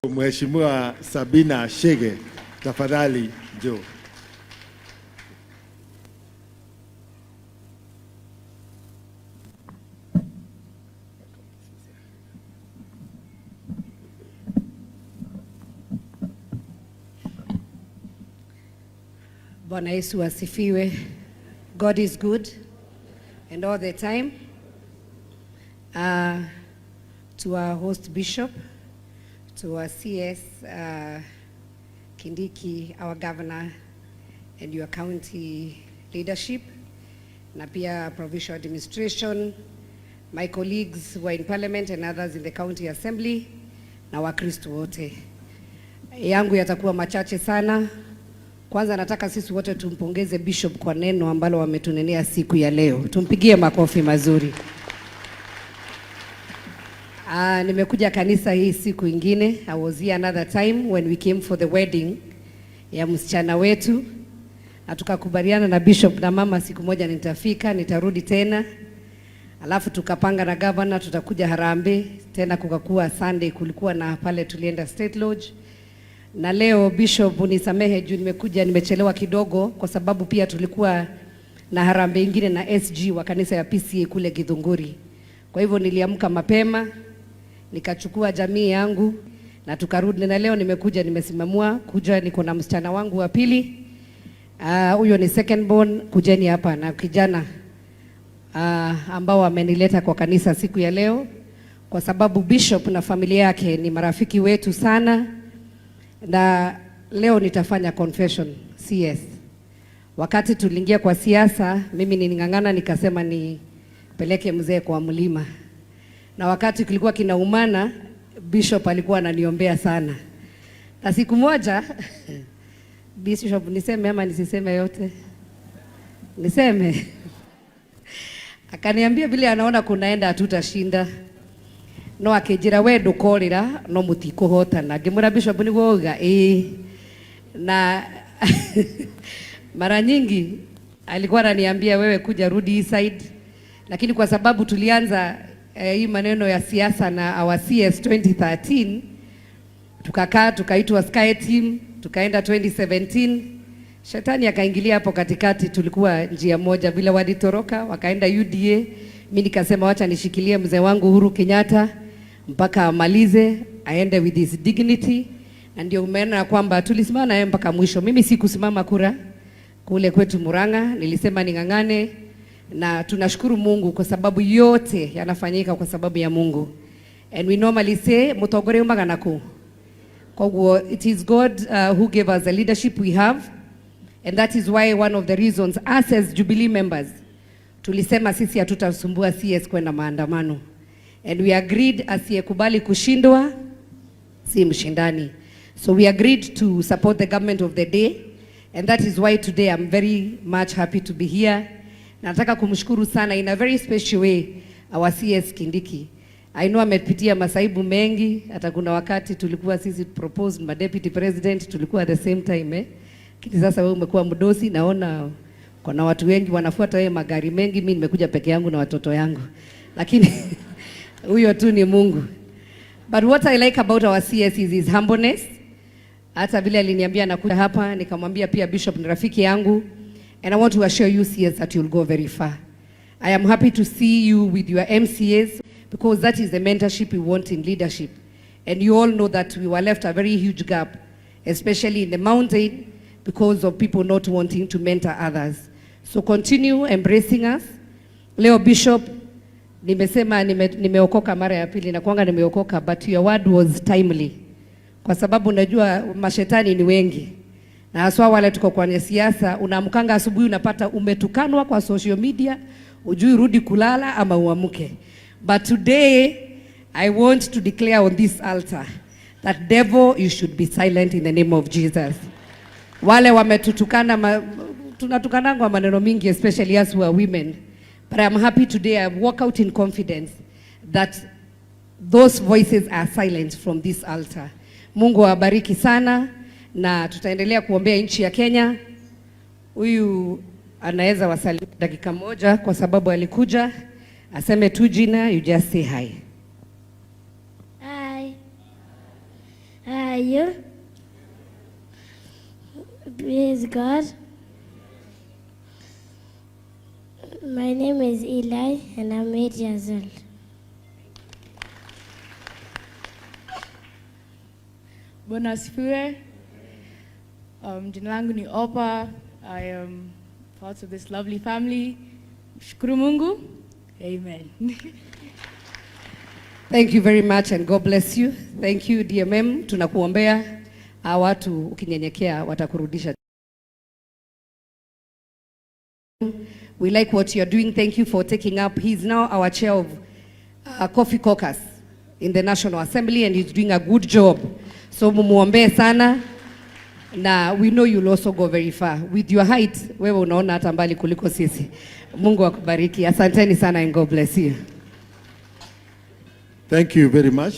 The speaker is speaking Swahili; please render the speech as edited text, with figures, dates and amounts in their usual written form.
Mheshimiwa Sabina Chege, tafadhali njoo. Bwana Yesu asifiwe. God is good and all the time. To our host bishop, to our CS Kindiki, our governor, and your county leadership, na pia provincial administration, my colleagues who are in parliament and others in the county assembly, na Wakristo wote. Yangu yatakuwa machache sana. Kwanza nataka sisi wote tumpongeze Bishop kwa neno ambalo wametunenea siku ya leo. Tumpigie makofi mazuri. Nimekuja kanisa hii siku ingine. I was here another time when we came for the wedding ya msichana wetu, na tukakubaliana na Bishop na mama, siku moja nitafika, nitarudi tena. Alafu tukapanga na governor tutakuja Harambee tena, kukakuwa Sunday, kulikuwa na pale tulienda State Lodge. Na leo Bishop, unisamehe juu nimekuja nimechelewa kidogo, kwa sababu pia tulikuwa na harambee ingine na SG wa kanisa ya PCEA kule Githunguri. Kwa hivyo niliamka mapema nikachukua jamii yangu na tukarudi, na leo nimekuja nimesimamua kuja, niko na msichana wangu wa pili, huyo ni second born. Kujeni hapa na kijana ambao amenileta kwa kanisa siku ya leo, kwa sababu Bishop na familia yake ni marafiki wetu sana, na leo nitafanya confession CS. Wakati tuliingia kwa siasa, mimi niling'ang'ana nikasema nipeleke mzee kwa mlima, na wakati kulikuwa kinaumana, Bishop alikuwa ananiombea sana, na siku moja Bishop, niseme ama nisiseme yote? Niseme. Akaniambia vile anaona kunaenda hatutashinda, no akinjira we ndukorira no mutikuhotana. Ngimwira Bishop niguo uga ĩĩ. Na mara nyingi alikuwa ananiambia wewe kuja rudi hii side, lakini kwa sababu tulianza hii maneno ya siasa na our CS 2013, tukakaa tukaitwa Sky Team, tukaenda 2017, shetani akaingilia hapo katikati. Tulikuwa njia moja, vile walitoroka wakaenda UDA, mimi nikasema wacha nishikilie mzee wangu Uhuru Kenyatta mpaka amalize, aende with his dignity, na ndio umeona kwamba tulisimama naye mpaka mwisho. Mimi sikusimama kura kule kwetu Murang'a, nilisema ning'ang'ane, na tunashukuru Mungu kwa sababu yote yanafanyika kwa sababu ya Mungu. And we normally say mutongore umaga naku. Koguo it is God who gave us the leadership we have, and that is why one of the reasons us as Jubilee members tulisema sisi hatutasumbua CS kwenda maandamano, and we agreed asiyekubali kushindwa si mshindani. So we agreed to support the government of the day, and that is why today I'm very much happy to be here. Nataka kumshukuru sana in a very special way our CS Kindiki. I know amepitia masaibu mengi, hata kuna wakati tulikuwa sisi proposed ma deputy president tulikuwa at the same time eh. Lakini sasa wewe umekuwa mdosi, naona kuna watu wengi wanafuata wewe, magari mengi, mimi nimekuja peke yangu na watoto yangu. Lakini huyo tu ni Mungu. But what I like about our CS is his humbleness. Hata vile aliniambia nakuja hapa, nikamwambia pia Bishop ni rafiki yangu, and I want to assure you CS that you'll go very far. I am happy to see you with your MCAs because that is the mentorship we want in leadership. And you all know that we were left a very huge gap, especially in the mountain, because of people not wanting to mentor others. So continue embracing us. Leo Bishop, nimesema nimeokoka mara ya pili, na kwanga nimeokoka, but your word was timely. Kwa sababu unajua mashetani ni wengi. Na haswa wale tuko kwenye siasa, unaamkanga asubuhi unapata umetukanwa kwa social media, ujui rudi kulala ama uamke. But today I want to declare on this altar that devil, you should be silent in the name of Jesus. Wale wametutukana, tunatukanangwa maneno mingi, especially us who are women. But I'm happy today I walk out in confidence that those voices are silent from this altar. Mungu awabariki sana, na tutaendelea kuombea nchi ya Kenya. Huyu anaweza wasalimu dakika moja kwa sababu alikuja aseme tu jina, you just say hi. Hi. How are you? Praise God. My name is Eli and I'm 8 years old. Bwana asifiwe. Jina langu ni Opa. I am part of this lovely family. Shukuru Mungu. Amen. Thank you very much and God bless you. Thank you, DMM. Tunakuombea hawa watu ukinyenyekea watakurudisha. We like what you're doing. Thank you for taking up. He's now our chair of Coffee Caucus in the National Assembly and he's doing a good job. So mumuombee sana na we know you'll also go very far. With your height, wewe unaona hata mbali kuliko sisi. Mungu akubariki. Asanteni sana and God bless you. Thank you very much.